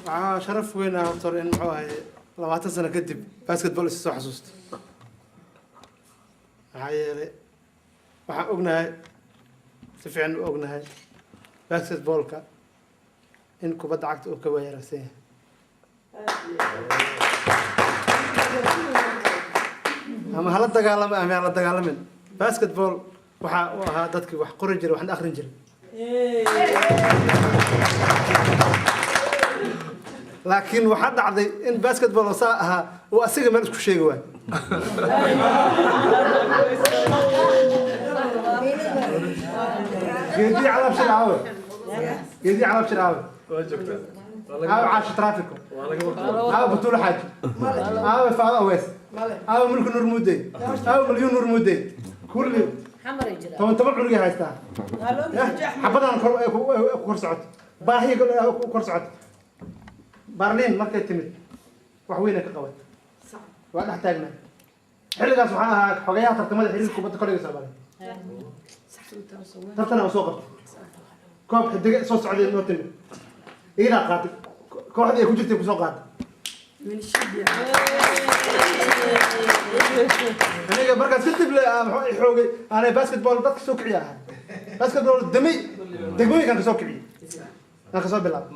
Waxaa sharaf weyn ah horta hore in, muxuu ahay, 20 sano kadib basketball isa soo xasuusto. Maxaa yeelay, waxaan ognahay, si fiican u ognahay, basketballka in kubadda cagta uu ka wanaagsan yahay. Ama hala dagaalamo ama hala dagaalamin, basketball waxa uu ahaa dadkii wax qori jiray, waxna akhrin jiray. Laakiin waxaa dhacday in basketball oo saa ahaa uu asiga meel isku sheegi waayo. Geedii Calaab Shir aawe? Geedii Calaab Shir aawe? Aawe Caasho Traffico? Aawe Batuulo Xaaji? Aawe Faado Awees? Aawe Mulki Nuur Muudey? Aawe Malyuun Nuur Muudey? Kulli 10 10 cunugay haystaa. Xabadan kor ay ku kor socoto, baahiya ku kor socoto. Barliin markay timid wax weyn ay ka qabatay, waa dhex taagnaa. Xilligaas waxaan ahaa xogayaha tartamada xiriirka kubadda kolayga Soomaaliya. Tartana u soo qabtay, koob xidiga soo socday noo timid, iyadaa qaatay, kooxdii ay ku jirtay kusoo qaaday. Aniga markaas kadib le muxuu i xoogay aanay basketball dadka soo kiciya ahaa. Basketball damay degmooyinkan kasoo kiciyay, aan kasoo bilaabay.